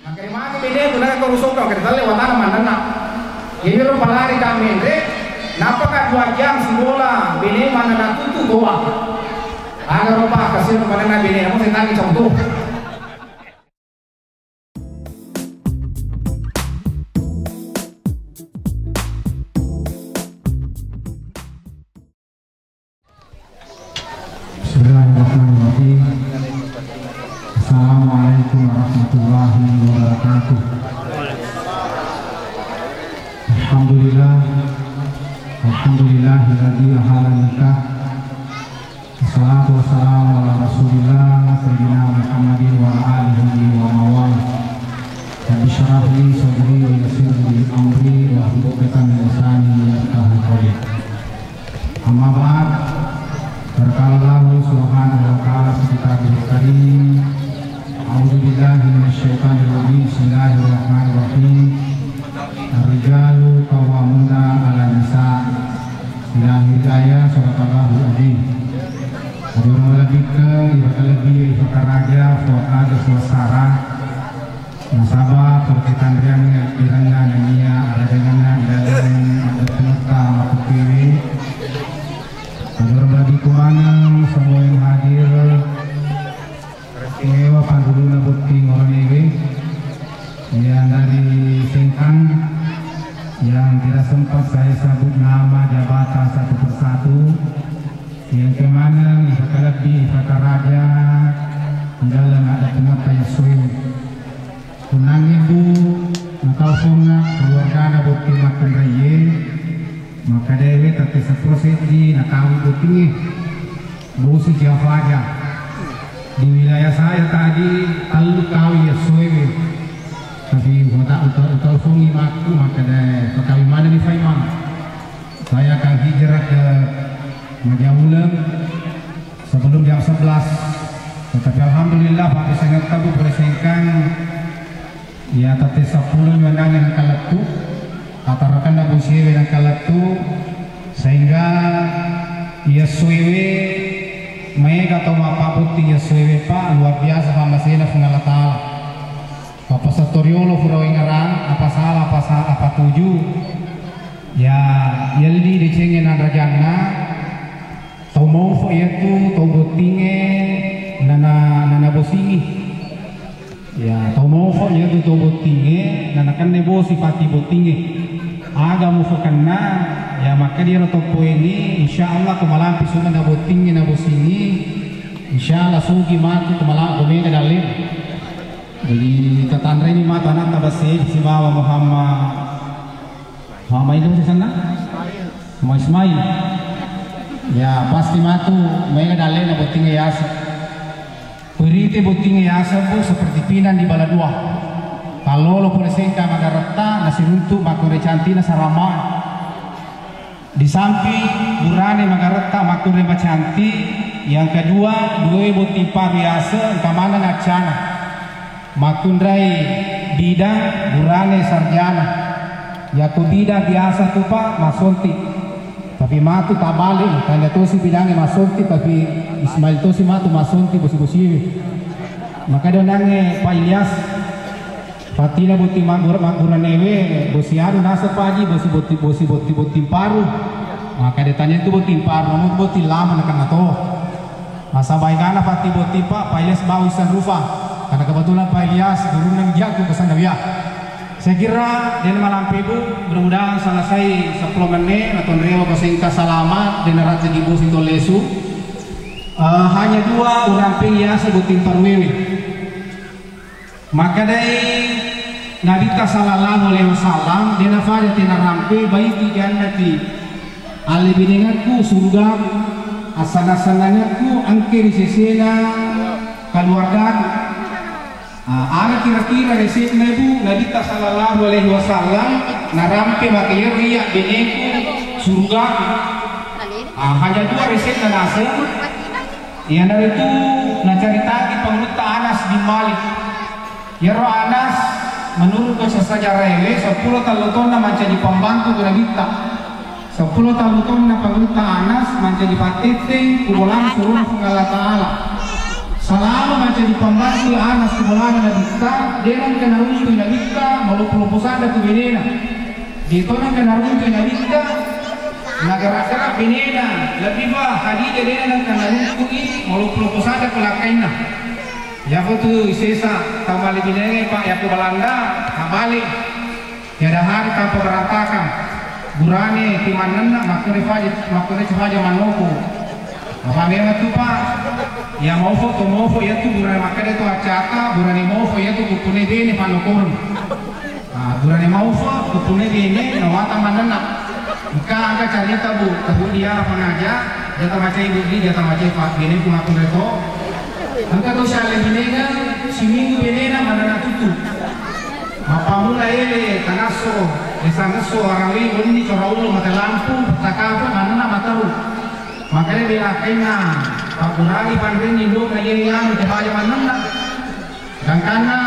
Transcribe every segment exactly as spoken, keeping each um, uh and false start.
Angkari magi bene ku naga ko rusokka, angkari talle watana mannenna. Jadi ro palari ka menre, nappa ka dua jam sibola bene mannenna tutu goa. Aga roba kasih mannenna bene, namun saya tanya contoh. Bismillahirrahmanirrahim. Assalamualaikum warahmatullahi wabarakatuh. Alhamdulillah. Alhamdulillahilladzi ahalla nikah. Wassalatu wassalamu ala Rasulillah sayyidina Muhammadin wa ala alihi wa mawalah. Rabbi syrah li sadri wa yassir li amri wahlul 'uqdatam min lisani yafqahu qawli. Amma ba'd. Qala Allahu subhanahu wa ta'ala fi kitabihil karim. A'udzu billahi minasy syaithanir rajim. Bismillahirrahmanirrahim. Ar-rijalu qawwamuna 'alan nisa. Ila akhir ayat, sadaqallahul azim. Aduh, malebbikkeng, ibadah lebih, ibadah raja, fuad ada suasara. Nasaba, perkitan riang, iranna, nania, arajanganna, ilaleng, ada peneta, makupiwi. Aduh, bagi kuanang, semua yang hadir. Istimewa panruluna botting oronewe yang dari Sengkang, yang tidak sempat saya sebut nama jabatan satu persatu, yang kemaneng ifakalebbi ifakaraja di dalam ada penata Yesuim. Kunangnge bu, natau songa keluargana botting makkunraiye, maka dewe tette seppulo seddi natawi bottingnge. Bosi Jafaja. Di wilayah saya tadi, tellu kawing yassoewe. Tapi uta-, uta-, utausungi makku, makkeda, "Pakawing manenni Faimang. Saya akan hijrah ke Majauleng sebelum jam sebelas." Tetapi alhamdulillah, Pak Sengetta, Bu, pole Sengkang, iya, tette seppulo mi wenangnge nengka lettu, atarakanna bosiewe nengka lettu, sehingga iya essoewe maega tau mappabotting iya essoewe, Pak, luar biasa pammasena Puang Allah Taala. Pappasettoriolo pura wengngerang, apa sala, apa sa-, apa tuju. Ya, yelli decengnge nanrajanna, tau maufo iyatu, tau bottingnge, nana, nana bosingi. Ya, tau maufo iyatu tau bottingnge, nanakenna bosi pati bottingnge. Aga mufokenna, ya, makkeda iyaro toppoengngi, insya Allah ko malampe sunna na bottingnge na bosingngi, insya Allah sugi matu ko mala-, ko mega dalle. Jadi, tatanreni matu anatta basse sibawa Muhammad. Mama itu sisenna? Mama Ismail. Ya, pasti matu mega dalle na bottingnge yaseng. Perite bottingnge yaseng, Bu, seperti pinang di bala dua. Tallolo pole Sengkang magaretta, nasiruntu makkunrai cantikna sarama. Di samping burane magaretta makkunrai macantik, yang kedua, duae botting paru yaseng engka maneng accana. Makkunrai bidang burane sarjana. Yako bidang biasa tu, Pak, masonti. Tapi matu tabalik, tanda tosi bidangnge masonti, tapi Ismail tosi matu masonti bosi-bosiwe. Maka donangnge Pak Ilyas, patina botting maggura-, magguranewe, bosi anu naseng Pak Haji, bosi botting, bosi botting, botting paru. Maka ditanya itu botting paru, namun botting lama nakenna to. Nasaba egana pati botting, Pak, Pak Ilyas bau isan rufa. Karena kebetulan Pak Ilyas gurunna Mijaku ke Sandawiyah. Saya kira dena malampe, Bu, mudah-mudahan selesai seppulo menit, natonrewa ko Sengkang salama, dena rajagi bosi tollesu. Eh, hanya dua urampe yaseng botting paruewe. Makkedai Nabitta sallallahu alaihi wasallam, dena fada tena rampe baiti jannati. Allebinengekku surugaku, assannang-sannangekku engke ri sesena keluargaku. Ah, aga kira-kira resepna, Bu, Nabitta sallallahu alaihi wasallam narampe maka iyaro iya beneku surugaku. Ah, hanya dua resepna naseng. Iyanaritu nacaritaki Pangulutta Anas bin Malik. Iyaro Anas, menurut kisah sejarah ewe, seppulo tallu taunna mancaji pembantu ku Nabitta. Seppulo tallu taunna Pangulutta Anas mancaji pattetteng ku bolang surona Puang Allah Ta'ala. Selama Dipambantu Anas ku bolana Nabitta, de nengka naruntui Nabitta, maloppo-loppo sadda ku benena. De to nengka naruntui Nabitta, nagara-gara benena, lebbi pa Khadijah de nengka naruntui, maloppo-loppo sadda ku lakkainna. Iyapa tu sesa tau male binengnge, Pak, yakko Balanda, tabale. Tiada hari tanpa berantakan. Burane timannenna makkone faja, makkone faja mannoko. Apa memang tu, Pak? Ya maufo to maufo ya tu burane makkeda tu acata, burane maufo ya tu kuttune bene pannokoreng. Ah, burane maufo kuttune bene nawata mannenna. Engka angka carita, Bu, tahu dia apa ngaja, jata macai budi, jata macai Pak, bene ku makkone to. Engka to siale binenga, siminggu benena mannenna tuttu. Mappammula ele, tanasso, esangesso, arawi, wenni, coraulo, mate lampu, pettakapa, manenna mataru. Makanya bela kainna, pakkurangi panrenni, dona, iye, anu, tebaja manenna. Gangkanna,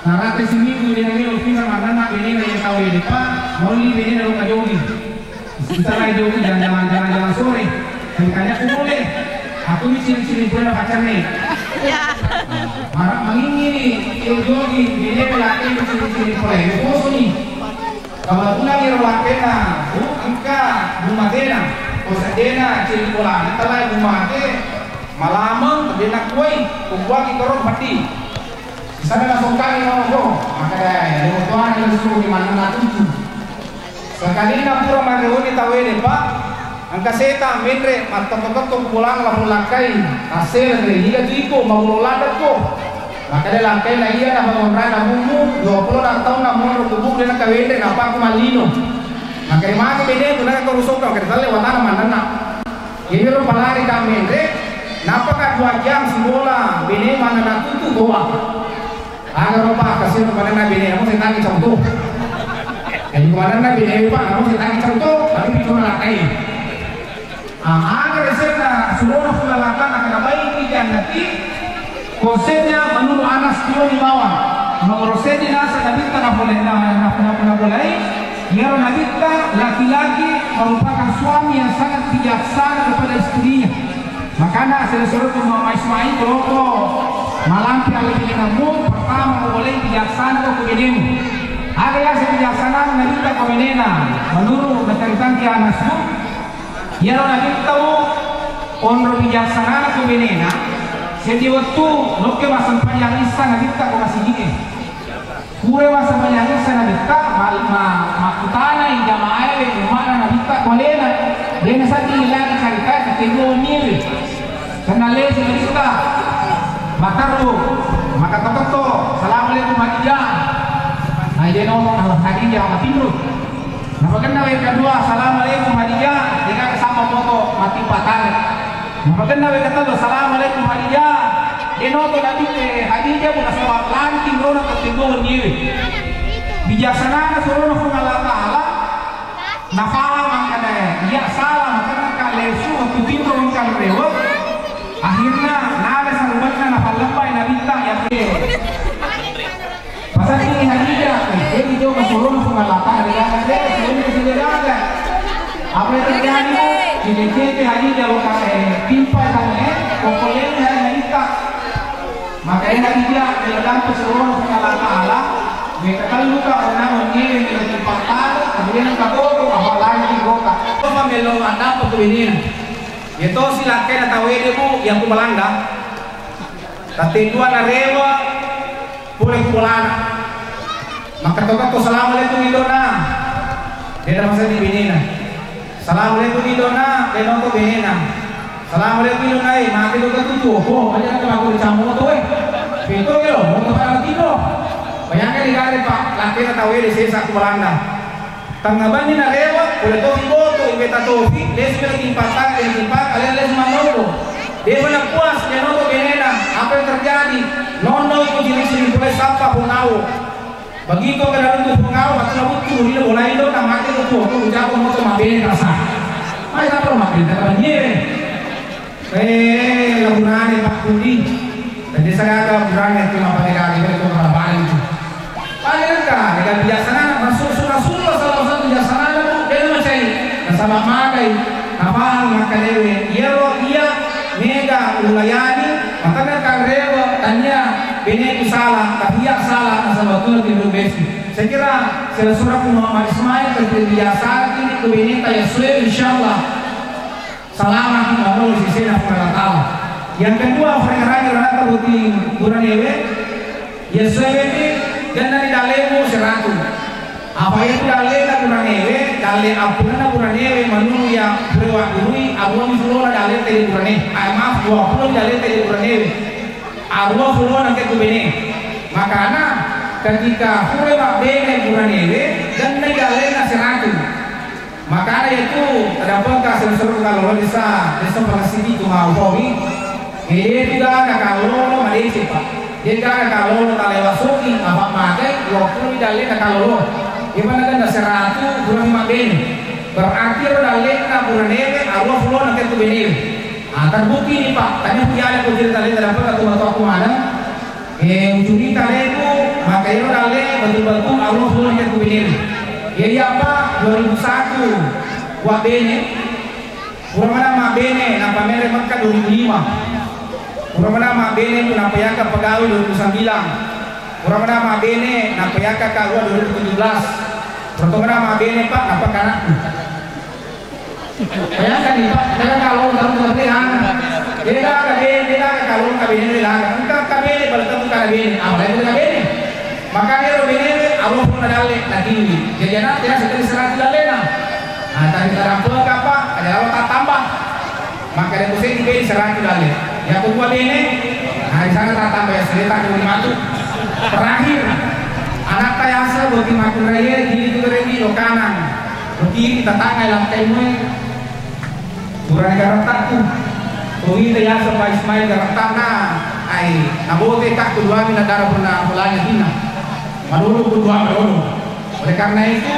narate siminggu, dia melo, pinna manenna, benena, iye, tau, iye, depa, mauli, benena, lo, kajogi. Kita lai joki jalan-jalan, jalan-jalan sore. Tanya aku boleh. Aku ini ciri-ciri pole pacarnya. Iya. Marah mangingini, eh, joki, dia laki ini ciri-ciri pole. Ini bosoni. Kalau pulang di rumah kena, bu, engka, bu matena. Kosa dena, ciri pola. Kita lai bu mate, malameng, dena kuai, kubuang itu roh mati. Misalnya langsung kami ngomong, bro, maka dai, dia tuan yang suruh di mana tujuh. Sakalinna pura marewoni tauwede, Pak, engka setang menre mattetto-tetto ku bolana lapong lakkai, tassele ri iga tu iko mabulo ladekko. Makkeda lakkainna, iya na pangonrana bummu, dua pulo na taunna monro ku bummu de nakkawenre, nappa ku mallino. Makkeda magi beneku, naga ko rusokka, makkeda talle watana mannenna. Iyaro palari ka menre, nappaka dua jam sibola bene manna natutu toa. Aga ropa kasi ko manenna bene, amo setangi contoh. Jadi ko manenna bene, Pak, amo setangi contoh, tapi piccuna lakkai. Ah, aga resepna surona pula lakana kana baiki jannati. Konsepnya menurut Anas tioni bawang. Nomor sedi nasa Nabitta napole-, na-, na-, na-, napolei, iyaro Nabitta laki-laki merupakan suami yang sangat bijaksana kepada istrinya. Makana sere-sere tu Mama Ismail keloko malampe ale benemu, pertama mupolei bijaksana ko ku benemu. Aga yaseng bijaksana Nabitta ko benena, menurut nacaritangki Anas tu, iyaro Nabitta, Bu, onro bijaksanana ko benena, seddi wettu nokke massempajang issa Nabitta ko masigi'e. Pura massempajang issa Nabitta, ma-, ma-, makkutanai jamaae, umma'na Nabitta ko alena. De nasedding lagi carita, keteguang niwi. Kenna lesu Nabitta. Mataru, maka toketto, "Assalamualaikum Khadijah." Nah, de no, Allah Khadijah, matinru. Napakenna wae kedua, "Assalamualaikum Khadijah," dega kesama foto mati patale. Napakenna wae ketellu, "Assalamualaikum Khadijah." Denoto Nabi, eh, Khadijah, buka sawang lanting rona keteguang niwi. Bijaksanana surona Puang Allah Ta'ala, nafaham angkadae, iya salah, makenna ka lesu, waktu tinro engka rewe. Akhirna, nada sarubanna napalleppai Nabitta, ya, Pasakki Khadijah, eh, jadi jauh ke surung, Puang Allah Ta'ala, dia akan dia, sebelum ke sini dia ada. Apa yang terjadi, Bu? Cili-cili Khadijah, bukan, eh, timpa kan, eh, pokoknya Nabitta. Makanya Khadijah, dia dalam ke surung, Puang Allah Ta'ala, dia keteluka, orang mengirim, dia timpa, kemudian ke toko, apa lagi, buka. Apa melo, ada apa tuh ini? Ya, toh, silakan, tahu ini, Bu, yang ku Belanda. Tatteddua narewa pole ku bolana. Makkatto-katto, "Assalamualaikum, Indona." Dena maseddi benena. "Assalamualaikum, Indona." Dena to benena. "Assalamualaikum, Indona, eh, mate to katutu." Oh, aja na kelaku di camu to, eh. Pintu kilo, mau ke mana pintu? Bayangkan di gare, Pak, lakkena tawwe de sesa ku Belanda. Tengnga benni narewa, pole tofi boto, iweta tofi, lesu melo timpatang, lesu timpatang, alena lesu mannoko. Dewa na puas, denoto benena, apa yang terjadi? Nonno iko jenis ini pole sappa Pungau. Begitu kena runtu Pungau, matu na buttu, rino bolai lo, na mate ko tuo, ko ucap ko moto mabene rasa. Mai tak perlu mabene, tak perlu nyere. Eh, laburane Pak Kudi. Tadi saya ada laburane itu apa dia kali itu apa balik itu. Paling kan, dengan bijaksana, Rasul, Rasulullah sallallahu alaihi wasallam bijaksana, Bu, dia macai. Nasaba magai, napahang makalewe, iyaro iya, mega, ulayani, makanya kan re, Ini salah, tapi ya salah, nasaba tu lebih besi. Saya kira, sila sura ku Muhammad Ismail, ketika biasa, ini ku bini, kayak suwe, insyaallah. Salama ki manu sisena Puang Allah Ta'ala. Yang kedua, frengerani rata boti buranewe, ya suwe ni, dan dari dalemu seratu. Apa itu dalena buranewe, dale apunna buranewe, manu ya prewa dului, abu fulona daleta di burane, ay, maaf, dua puluh daleta di buranewe. Arua fulona ke kubene. Makana ketika fure mabbene buranewe, gennai galena seratu. Makana itu tadampengka seru-seru kalau desa, desa Palasidi tu mau powi. Ede tu gaga kalau madece, Pak. Dia gaga kalau talewa suki, apa magai, dua puluh dalena kalau. Iba naga seratu, burane mabbene. Berarti ro dalena buranewe, arua fulona ke kubenewe. Ah, terbukti ini, Pak. Tanya pun ada kau cerita lain, ada apa kata tua aku mana? Eh, ucurita leku, maka ero dalle betul-betul Allah suruh ke kubinir. Ya, iya, Pak, dua ribu satu, Wak Bene. Pura mana Mak Bene, napa mere Mekah dua ribu lima. Pura mana Mak Bene, tu napa yaka pegawai dua ribu sembilan. Pura mana Mak Bene, napa yaka Kak Gua dua ribu tujuh belas. Pura mana Mak Bene, Pak, napa kanakku. Bayangkan nih, Pak, kita kan kalau orang tahu kita beli, ah. Dia dah ada bini, dia dah ada kalau nggak bini, dia dah ada. Engkau nggak bini, baru tentu nggak ada bini. Apalagi udah nggak bini. Makanya lo bini, Allah pun ada lek, nanti. Jadi anak tidak seperti serati dalena. Nah, tadi kita dapat apa? Ada Allah tak tambah. Maka dia pusing di bini serati dalena. Yang kedua bini, nah, di sana tak tambah ya, cerita di rumah tuh. Terakhir, anak tayasa bagi makan raya, jadi itu berarti lo kanan. Bagi kita tangai langkai mue. Burane garetta'ku. Tongita yaseng Pak Ismail garetta'na, ai, nabote ka keduami nadara pernah mulanya tina. Malolo kedua malolo. Oleh karena itu,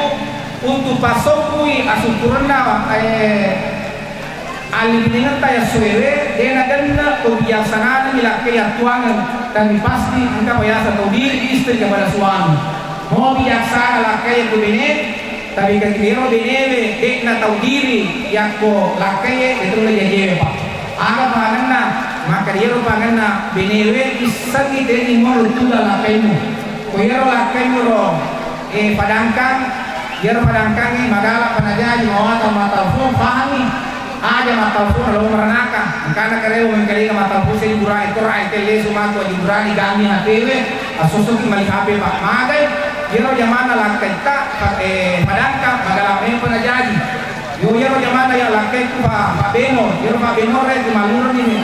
untuk pasokkui asukkurenna, eh, alli binengetta yassuewe, dena genne kebijaksanaan milakkai yattuangeng, tapi pasti engka biasa tau diri istri kepada suami. Mau bijaksana lakkai ku bene, tapi ketika ero benewe, de'na tau diri, yakko lakkaie, itu le jajewe, Pak. Aga pangenna, maka ero pangenna benewe, issengi teni mo tuda lakkaimu. Ko ero lakkaimu ro, eh, padangkang, ero padangkangi, magala panajaji, mawata mata fu, pahami. Aja mattelpon lo merenaka, engkana karewa mengkalinga mattelpon se burane, Qur'an kelle sumatu aji burane gami H P we, assosoki mali H P, Pak. Magai, iyaro jamanna lakkaitta, pa-, eh, padangka, magala mempa najaji. Yo, iyaro jamanna ya lakkaiku, Pak, Pak Beno, iyaro Pak Beno re, malureng ini,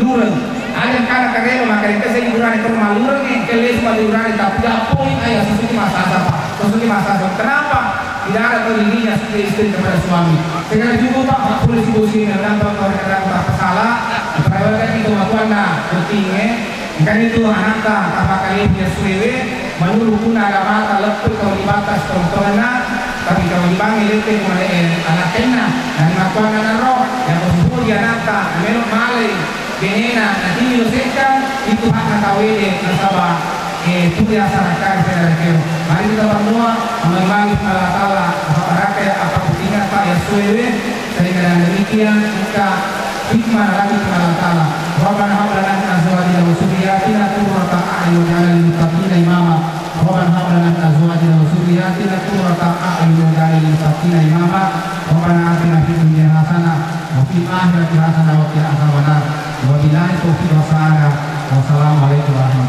lureng. Aja engkana karewa, maka engka se burane, Qur'an malureng, eh, kelle sumatu burane, tapi japoi, aja assosoki masasa, Pak. Assosoki masasa. Kenapa? Tidak ada tau dirinya sebagai istri kepada suami. Segala cukup, Pak, Pak Polisi Bosini, dan Pak Kawin Ratu tak salah, perwalikan itu matuanna, pentingnya, engkani itu anakta, apa kali dia suwewe, menurut guna agamata, lepput kalau dibatas, teman-temanna, tapi kalau dibangi, lepput, kemana, eh, anak tenna, dan matuanna naro, yang bersyukur di anakta, melok malai, Benena, natini lo sekkang, itu hakna tau ede, nasaba, eh, pura asarakkang sedara kero. Mari kita berdoa, memohon Allah Ta'ala, apa baraka ya, apa kutinga, Pak, ya suwe, sehingga dengan demikian, kita hikmah lagi kepada Allah Ta'ala. Rabbana hab lana min azwajina wa dzurriyyatina qurrata a'yun waj'alna lil muttaqina imama. Rabbana hab lana min azwajina wa dzurriyyatina qurrata a'yun waj'alna lil muttaqina imama. Rabbana atina fid dunya hasanah wa fil akhirati hasanah wa qina adzabannar. Wabillahi taufiq wassalam. Wassalamualaikum warahmatullahi